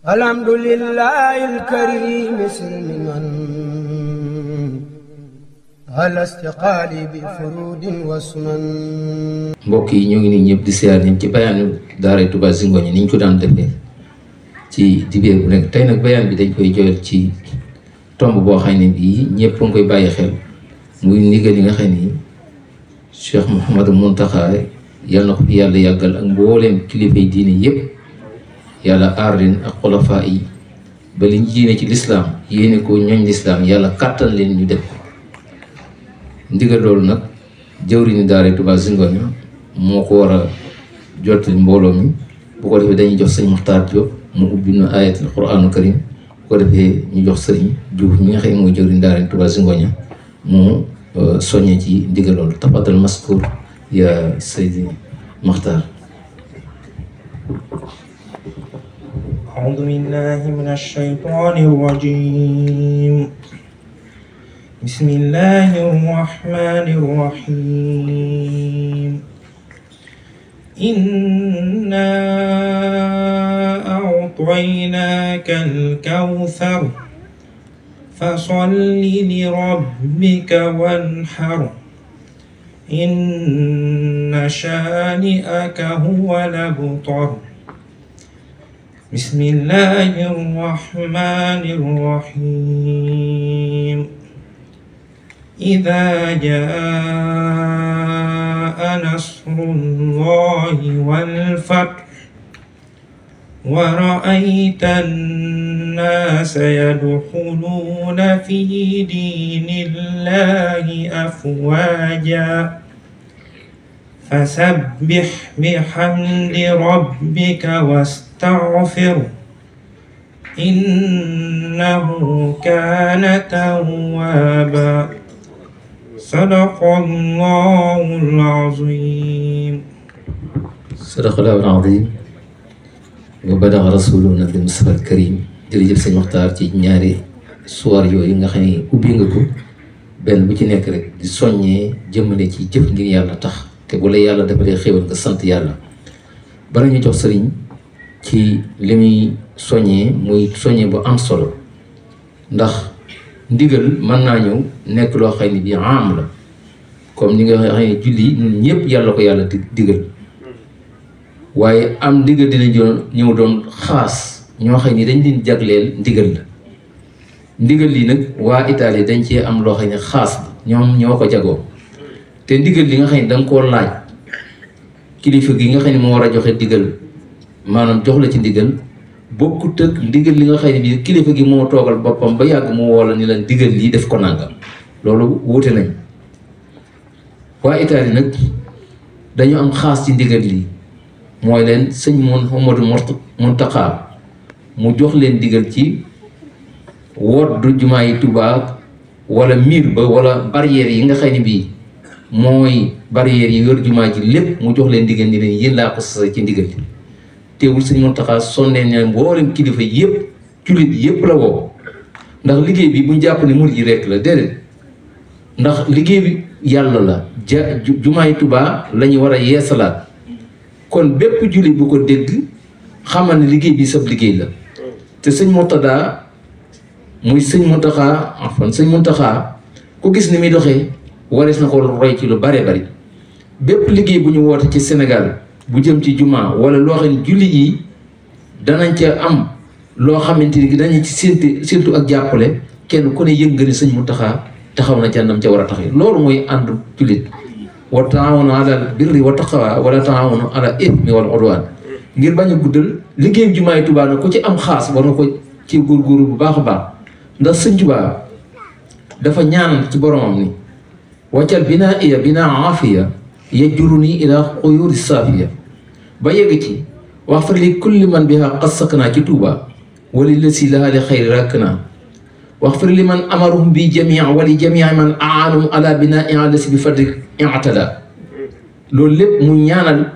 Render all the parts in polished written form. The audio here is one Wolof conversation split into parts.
alhamdulillahi alkarim silmiman ala istiqaali bi furudin wa sunan. mbokk yi ñoo ngi nii ñëpp di siyaar ñëpp ci bayaanu daaray Touba Zingonia ni ñu ko daan defee ci dibéer bu nekk. tey nag bayaan bi dañ koy joyal ci tomb boo xam ne bii ñëpp a ngi koy bàyyi xel, muy ndigal yi nga xam ni Cheikh Mouhamadou Mountakha yàlla na ko fi yàlla yàggal ak mbooleem kilifay diine yëpp, yàlla aar leen ak xolofaa yi ba liñ yéene ci lislaam yéene ko ñooñ lislaam yàlla kàttan leen ñu def ko. ndigal loolu nag jawriñu daaray Touba Zingonia moo ko war a jottali mbooloo mi. bu ko defee dañuy jox sëñ Muxtaar Diop mu ubbi na ayatul Qur'aanu Karim. bu ko defee ñu jox sëriñ Diouf mi nga xam ne mooy jawriñu daaray Touba Zingonia mu soññee ci ndigal loolu. tafaddal maskur ya Seydi Muxtaar. أعوذ بالله من الشيطان الرجيم. بسم الله الرحمن الرحيم. إنا أعطيناك الكوثر فصل لربك وانحر إن شانئك هو الأبتر. بسم الله الرحمن الرحيم. إذا جاء نصر الله والفتح ورأيت الناس يدخلون في دين الله أفواجا فسبح بحمد ربك واستغفر إنه كان توابا. صدق الله العظيم. صدق الله العظيم wa balaga rasuluna bi Mustafa al Karim. jërëjëf sëñ Muxtaar ci ñaari suwar yooyu nga xam ne ubbi nga ko, benn bu ci nekk rek di soññee jëmale ci jëf ngir yàlla tax, te bu la yàlla defalee xéwal nga sant yàlla. bala ñu jox sëriñ ci li muy soññee, muy soññee bu am solo, ndax ndigal mën naa ñëw nekk loo xam ne bii am la, comme ni nga xam ne julli ñun ñëpp yàlla ko yàlla digal, waaye am ndigal dina ñëw doon xaas ñoo xam ni dañ leen jagleel ndigal la. ndigal lii nag waa Italie dañ cee am loo xam ne xaas la, ñoom ñoo ko jagoo. te ndigal li nga xam ne da nga koo laaj kilifa gi nga xam ne moo war a joxe ndigal, maanaam jox la ci ndigal, bokkut ak ndigal li nga xam ne bii kilifa gi moo toogal boppam ba yàgg mu woo la ni la ndigal lii def ko nangam. loolu wuute nañ. waa Italie nag dañu am xaas ci ndigal lii, mooy leen sëñ Mouhamadou Mountakha mu jox leen ndigal ci woddu jumaa yi Touba wala miir ba wala barrière yi nga xam ne bii mooy barrière yi yor jumaa ji lépp, mu jox leen ndigal ni leen yéen laa ko sasa ci ndigal li. teewul sëñ Mountakha sonnee ne mboolem kilifa yëpp, jullit yëpp la woo, ndax liggéey bi buñ jàpp ne murid yi rekk la, déedéet. ndax liggéey bi yàlla la, jumaa yi Touba la ñu war a yeesalaat. kon bépp jullit bu ko dégg xamal ne liggéey bi sab liggéey la. te sëñ Mourtada muy sëñ Mountakha ku gis ni muy doxee warees na ko roy ci lu bare bari. bépp liggéey bu ñu woote ci Sénégal bu jëm ci jumaa wala loo xam ne jullit yi danañ ca am loo xamante ni dañu ci séntu ak jàppale, kenn ku ne yëg nga ni sëñ Mountakha taxaw na ca nam ca war a taxee. loolu mooy ànd jullit. wa taawanu ala birri wa taqwa wala taawanu ala ithmi wal udwan. ngir bañ a guddal liggéey jumaay Touba na ku ci am xaas war na ko ci góorgóorlu bu baax a baax, ndax sëñ Touba dafa ñaan ci boromam ni waccal binaa iya binaa aafiya yajuruni ila xuyuri saafiya. ba yegg ci wax far li kulli man biha qassak naa ci Touba wali lasi laha li xayri rakk naa wax far li man amaruhum bi jamia wali jamia man aanum ala binaa iadasi bi fadli i'tala. loolu lépp mu ñaanal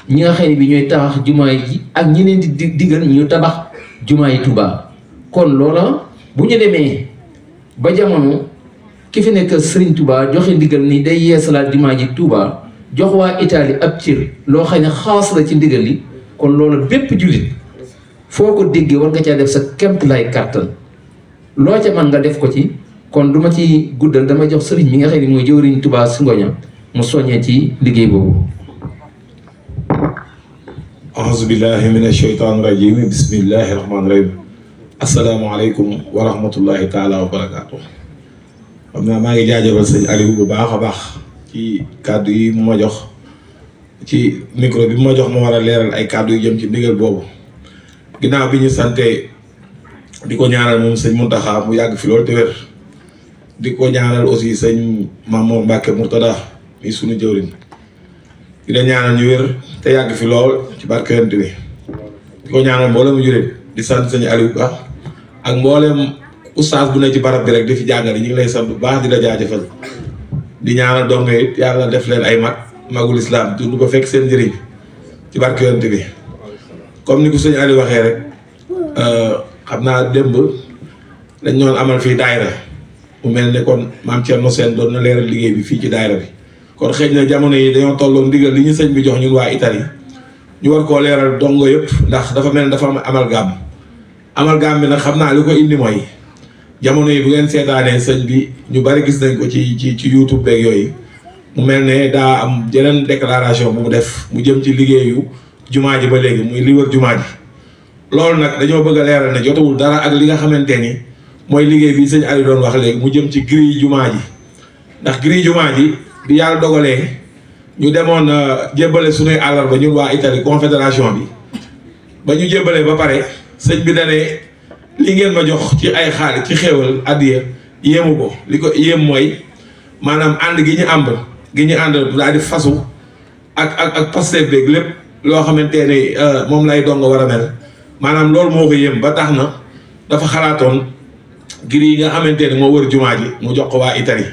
ñi nga xam ne bi ñooy tabax jumaa yi ak ñi leen di digal ñu tabax jumaa yi Touba. kon loola bu ñu demee ba jamono ki fi nekk Serigne Touba joxe ndigal ni day yeesalaat jumaa ji Touba, jox waa Italie ab cër loo xam ne xaas la ci ndigal li, kon loolu bépp jullit foo ko déggee war nga caa def sa kemt lay kàttan loo ca man nga def ko ci. kon du ma ci guddal dama jox sëriñ mi nga xam ne mooy jëwriñ Touba si Ngoñam mu soññee ci liggéey boobu. auzu billahi min asheytaan rajim bismillahi rahmaani rahim asalaamaaleykum wa rahmatullahi taala wa barakaatu. xam naa maa ngi jaajëfal sëñ Aliou bu baax a baax ci kàddu yi mu ma jox ci micro bi mu ma jox ma war a leeral ay kàddu yu jëm ci ndigal boobu ginnaaw bi ñu sante di ko ñaanal moom sëñ Mountakha mu yàgg fi loolu te wér di ko ñaanal aussi sëñ Mamour Mbacke Mourtada mi sunu jëwriñ di la ñaanal ñu wér te yàgg fi lool ci barke Yonent bi di ko ñaanal mboolem jurit di sant sëñ Aliou Ba ak mboolem oustaz bu ne ci barab bi rek di fi jàngale ñu ngi lay sant bu baax di la jaajëfal di ñaanal dong it yàlla def leen ay magul islam dund ba fekk seen njëriñ ci barke Yonent bi comme ni ko sëñ Aliou waxee rek xam naa démb dañ ñoon amal fii daayira mu mel ne kon maam Thierno Sène doon na leeral liggéey bi fii ci daayira bi kon xëy na jamono yi dañoo tolloon ndigal li ñu sëñ bi jox ñun waa Italie ñu war koo leeral dongo yëpp ndax dafa mel ne dafa am amalgame bi nag xam naa li ko indi mooy jamono yi bu ngeen seetaanee sëñ bi ñu bari gis nañ ko ci YouTube beeg yooyu mu mel ne daa am jeneen déclaration bu mu def mu jëm ci liggéeyu jumaa ji ba léegi muy li wër jumaa ji loolu nag dañoo bëgg a leeral ne jotawul dara ak li nga xamante ni mooy liggéey bi sëñ Aliou doon wax léegi mu jëm ci grille jumaa ji ndax grille jumaa ji bi yàlla dogalee ñu demoon jébbale suñuy àllarba ñun waa Italie confédération bi ba ñu jébbalee ba pare sëñ bi dane li ngeen ma jox ci ay xaalis ci xéewal addiya yéemu ko li ko yéem mooy maanaam ànd gi ñu ànd daal di fasu ak Pastef beeg lépp loo xamante ni moom lay donga war a mel maanaam loolu moo ko yéem ba tax na dafa xalaatoon giri yi nga xamante ne moo wër jumaa ji mu jox ko waa Italie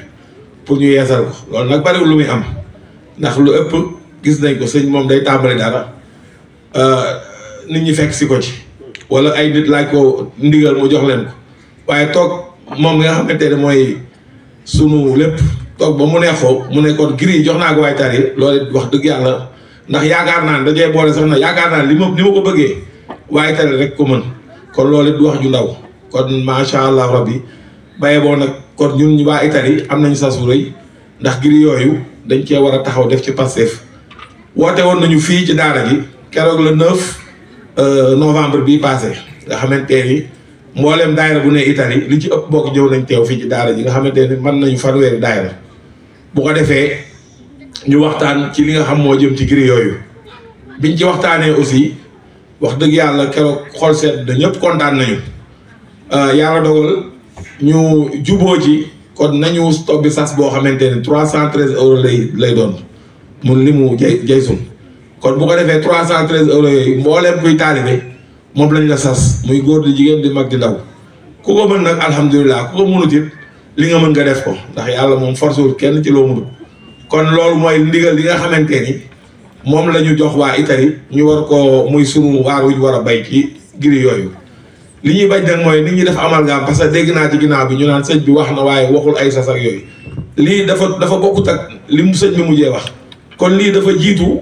pour ñu yeesal ko loolu nag bariwul lu muy am ndax lu ëpp gis nañ ko sëñ moom day tàmbali dara nit ñi fekk si ko ci wala ay nit laaj ko ndigal mu jox leen ko waaye toog moom nga xamante ne mooy sunu lépp toog ba mu neexoo mu ne kon giri yi jox naa ko waa Italie loolu wax dëgg yàlla ndax yaakaar naa ne dajee boole sax na yaakaar naa ni ma ko bëggee waa Italie rek ko mën kon loolu it du wax ju ndaw kon macha allah rabbi baye boo nag kon ñun ñu waa Italie am nañu sas bu rëy ndax giri yooyu dañ cee war a taxaw def ci Pastef woote woon nañu fii ci daara ji keroog le 9 novembre bii passé nga xamante ni mboolem daayira bu ne Italie li ci ëpp bokk ñëw nañ teew fii ci daara ji nga xamante ni mën nañu fanweeri daayira bu ko defee ñu waxtaan ci li nga xam moo jëm ci giri yooyu biñ ci waxtaanee aussi wax dëgg yàlla keroog xol seet da ñëpp kontaan nañu yàlla dogal ñu juboo ci kon nañu stock bi sas boo xamante ne 313 euros lay doon mun li mu jaysun kon bu ko defee 313 euros yooyu mbooleem kuy taalibe moom lañ la sas muy góor di jigéen di mag di ndaw ku ko mën nag alhamdulilah ku ko mënut it li nga mën nga def ko ndax yàlla moom force wul kenn ci loo mënut kon loolu mooy ndigal li nga xamante ni moom la ñu jox waa Italie ñu war ko muy sunu waar wu ñu war a bay ci giri yooyu li ñuy bañ nag mooy nit ñi def amalgame parce que dégg naa ci ginnaaw bi ñu naan sëñ bi wax na waaye waxul ay sas ak yooyu lii dafa bokkut ak li mu sëñ bi mujjee wax kon lii dafa jiitu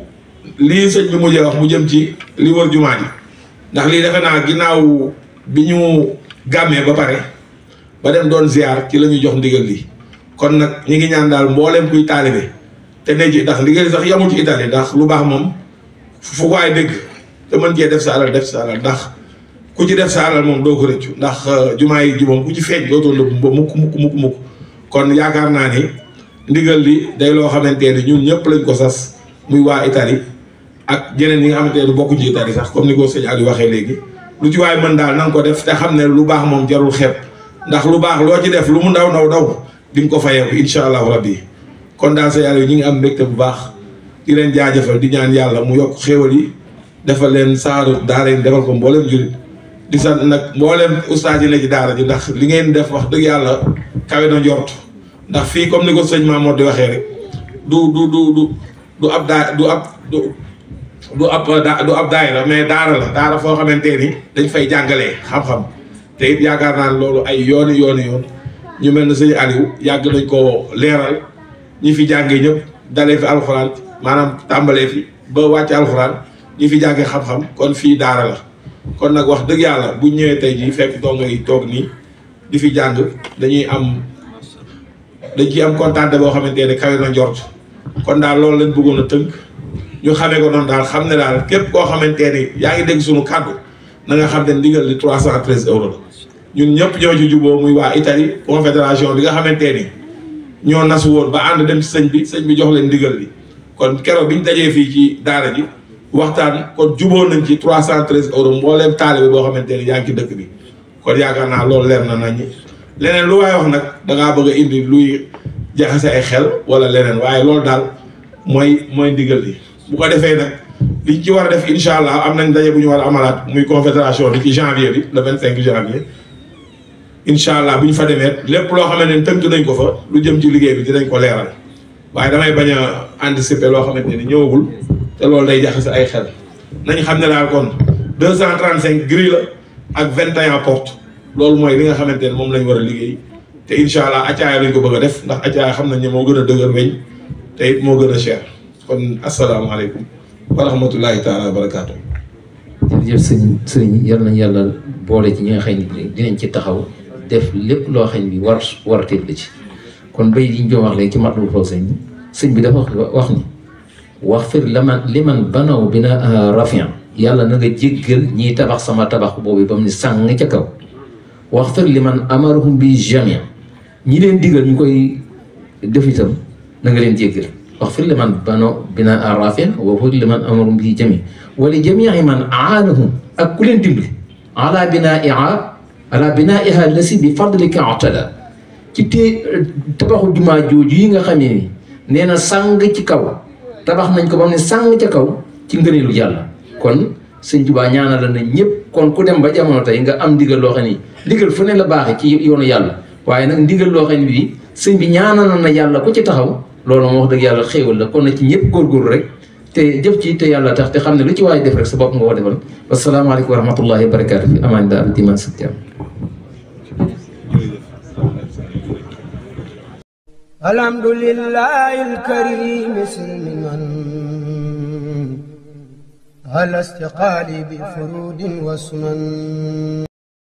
lii sëñ bi mujjee wax mu jëm ci li wër jumaa ji ndax lii defe naa ginnaaw bi ñu gàmmee ba pare ba dem doon ziar ci la ñu jox ndigal lii kon nag ñi ngi ñaan daal mbooleem kuy taalibe te ne ji ndax ndigal sax yamul ci Italie ndax lu baax moom fu waay dégg te mën cee def sa alal def sa alal ndax ku ci def sa alal moom doo ko rëccu ndax jumaa yi ji moom ku ci feeñ dootoo nëbb ba mukk kon yaakaar naa ni ndigal li day loo xamante ni ñun ñëpp lañ ko sas muy waa Italie ak jeneen ñi nga xamante ne bokku ci Italie sax comme ni ko sëñ Aliou waxee léegi lu ci waay mën daal na nga ko def te xam ne lu baax moom jarul xeeb ndax lu baax loo ci def lu mu ndaw di nga ko fayeeku incha allahu rabbi kon daal sëñ Aliou ñi ngi am mbégte bu baax di leen jaajëfal di ñaan yàlla mu yokk xéewal yi defal leen saaru daara yi defal ko mboolem julit di sant nag mboolem ustaas yi ne ci daara ji ndax li ngeen def wax dëgg yàlla kawe na njort ndax fii comme ni ko sëñ Mamour di waxee rek du ab daayira mais daara la daara foo xamante ni dañ fay jàngalee xam-xam te it yaakaar naa loolu ay yoon ñu mel ne sëñ Aliou yàgg nañ ko leeral ñi fi jàngee ñëpp dalee fi alxuraan maanaam tàmbalee fi ba wàcc alxuraan ñi fi jàngee xam-xam kon fii daara la kon nag wax dëgg yàlla bu ñëwee tey jii fekk donga yi toog nii di fi jàng dañ ciy am kontaan boo xamante ne kawe na njort kon daal loolu lañ bëggoon a tënk ñu xamee ko noonu daal xam ne daal képp koo xamante ni yaa ngi dégg suñu kàddu na nga xam ne ndigal li 313 euros la ñun ñëpp ñoo ci juboo muy waa Italie confédération bi nga xamante ni ñoo nasu woon ba ànd dem ci sëñ bi jox leen ndigal li kon keroog bi ñu dajee fii ci daara ji waxtaan kon juboo nañ ci 313 euros mbooleem taalibe boo xamante ni yaa ngi ci dëkk bi kon yaakaar naa loolu leer na nañ leneen lu waaye wax nag dangaa bëgg a indi luy jaxase ay xel wala leneen waaye loolu daal mooy ndigal li bu ko defee nag liñ ci war a def incha allah am nañ daje bu ñu war a amalaat muy confédération bi ci janvier bi le 25 janvier incha allah bu ñu fa demee lépp loo xamante ne tënk nañ ko fa lu jëm ci liggéey bi dinañ ko leeral waaye damay bañ a anticiper loo xamante ni ñëwagul te loolu day jaxase ay xel nañ xam ne daal kon 235 grilles la ak 21 portes loolu mooy li nga xamante ne moom lañ war a liggéey te incha allah accaaya lañ ko bëgg a def ndax accaaya xam nañ ne moo gën a dëgër weñ te it moo gën a cher kon asalaamaaleykum wa rahmatullahi taala wa barakaatu. jërëjëf sëriñ yal nañ yàlla boole ci ñi nga xam ne dinañ ci taxaw def lépp loo xam ne war teet la ci kon bay yi ñu doon wax léegi ci matlul foofu sëñ bi dafa wax ni wax fir liman banaw bina rafian yàlla na nga jéggal ñiy tabax sama tabax boobu ba mu ni sàng ca kaw wax fir liman amarahum bi jamia ñi leen digal ñu koy def itam na nga leen jéggal wax fir liman banaw bina rafian wa fir liman amarahum bi jamia wala jamii man aanahum ak ku leen dimbali ala binaiha lasi bi fadlika atala ci tabaxu jumaa jooju yi nga xamee ni nee na sàng ci kaw tabax nañ ko ba mu ne sàng ca kaw ci ngëneelu yàlla kon sëñ Tuubaa ñaanal na ñëpp kon ku dem ba jamono tey nga am ndigal loo xam ni ndigal fu ne la baaxee ci yoonu yàlla waaye nag ndigal loo xam ne bii sëñ bi ñaanal na yàlla ku ci taxaw loolu moo wax dëgg yàlla xéewal la kon na ci ñëpp góorgóorlu rek te jëf ci te yàlla tax te xam ne lu ci waay def rek sa bopp nga ko defal wasalaamaaleykum wa rahmatullahi wa barakaatu fi amaan daal diman sëtiam alhamdulillahi alkarim silmiman ala istiqali bi furudin wa sunan